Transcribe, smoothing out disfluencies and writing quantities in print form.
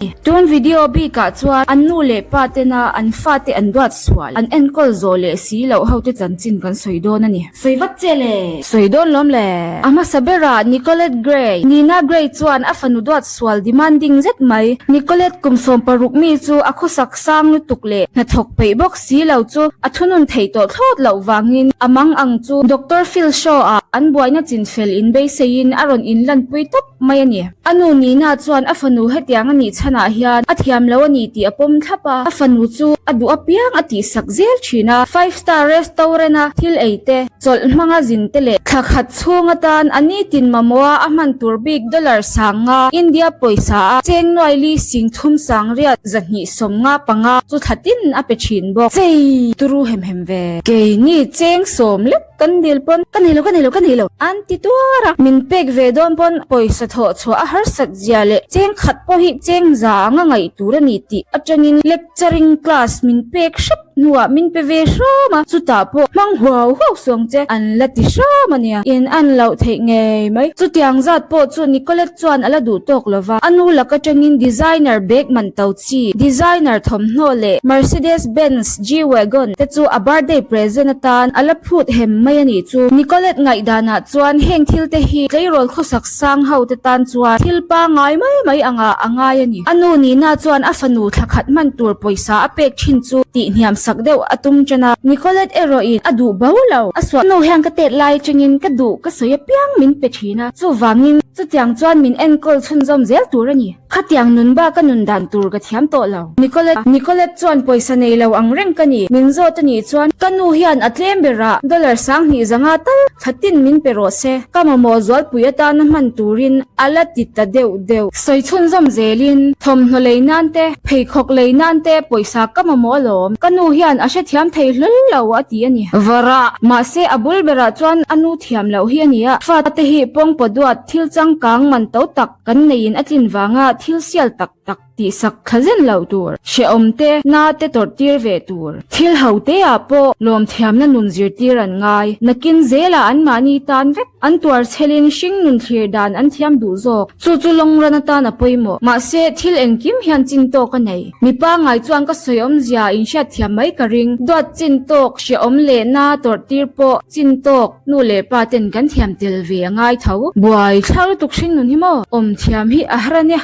Tun video bikah chuan an nu leh pa tena an fate an duat sual, an enkawl zawh leh si loh hote chanchin kan sawi dawn a ni. Sawi vat che le! Sawi dawn lawm le! A hmasa berah Nicolette Gray, Nina Gray chuan a fanu duat sual demanding zet mai. Nicolette kum 16 mi chu a khawsak sang lutuk leh hnathawk peih bawk si lo chu a thunun theih tawh thlawt loh vangin a mang ang chu Doctor Phil Shaw-ah an buaina chinfel inbeiseiin a rawn inlanpui tawp mai a ni. A nu Nina chuan a fanu hetiang a nih chhanah hian a thiam lo a ni tih a pawm thlap a, a fanu chu a duh apiang a tihsak zel thin a. Five Star Restaurant-a thil ei te, chawlh hmanga zin te leh thla khat chhung atan a nitin mamawha a hman tur bik dollar 5000 India pawisa a cheng nuai li sing thum sang riat 275 chu thla tin a pe thin bawk. Chei! Turu hem hem ve. Keini cheng sawm lek. Kan dil pawn ka nei lo, ka nei lo, ka nei lo an ti tuar a. Min pek ve dawn pawn pawisa thawh chhuah a harsat zia leh cheng khat pawh hi cheng za anga ngaih tur a ni tih atangin lecturing class min pek hrep hnuah min pe ve hram a, chutah pawh hmang huau huau suang che an la ti hram a nia. In an loh theih ngei mai. Chutiang zat pawh chu Nicolette chuan a la duh tawk lo va, a nu lak atangin designer bag man to chi, designer thawmhnaw leh Mercedes Benz G-Wagon te chu a birthday present atan a la phut hem mai a nih chu. Nicolette ngaihdanah chuan heng thil te hi tleirawl khawsak sang ho te tan chuan thil pangngai mai mai angah a ngai a ni. A nu Nina chuan a fanu thla khat hman tur pawisa a pek thin chu tih hniam sak deuh a tum tan a. Nicolette erawhin a duh bo lo. A suah nu hian ka tet lai atangin ka duh ka sawi apiang min pe thin a, chuvangin chutiang chuan min enkawl chhunzawm zel tur a ni. Khatiang nun bak a nun dan tur ka thiam tawh lo. Nicolette, Nicolette chuan pawisa nei lo ang reng ka ni. Min zawt a nih chuan ka nu hian a tlem berah dollar 2005 tal thla tin min pe rawh se. Ka mamawh zualpui atana hman turin a la ti ta deuh deuh. Sawi chhunzawm zelin thawmhnaw lei nan te, pheikhawk lei nan te pawisa ka mamawh alawm. Ka nu hian a hrethiam thei hlawl lo a ti a ni. Varah, mahse a bul berah chuan a nu thiam loh hi a ni a. Fate hi pawngpaw duat thil changkang man to tak Kan neiin a tlin vanga thil sial tak tak tihsak thla zen loh tur, hrehawm te, na te tawrh tir ve tur. Thil ho te ah pawh lawmthiamna nun zirtir an ngai. Nakin zelah anmahni tan vek an tuar chhelin hring nun thlir dan an thiam duh zawk. Chu chu lawng ran atan a pawimawh. Mahse, thil engkim hian chin tawk a nei. Mi pangngai chuan ka sawi awmzia inhriatthiam mai ka ring. Duat chin tawk, hrehawm leh na tawrh tir pawh chin tawk. Nu leh pa ten kan thiam tel ve a ngai tho. Buai thla lutuk hring nun hi maw? Awm thiam hi a har a nia.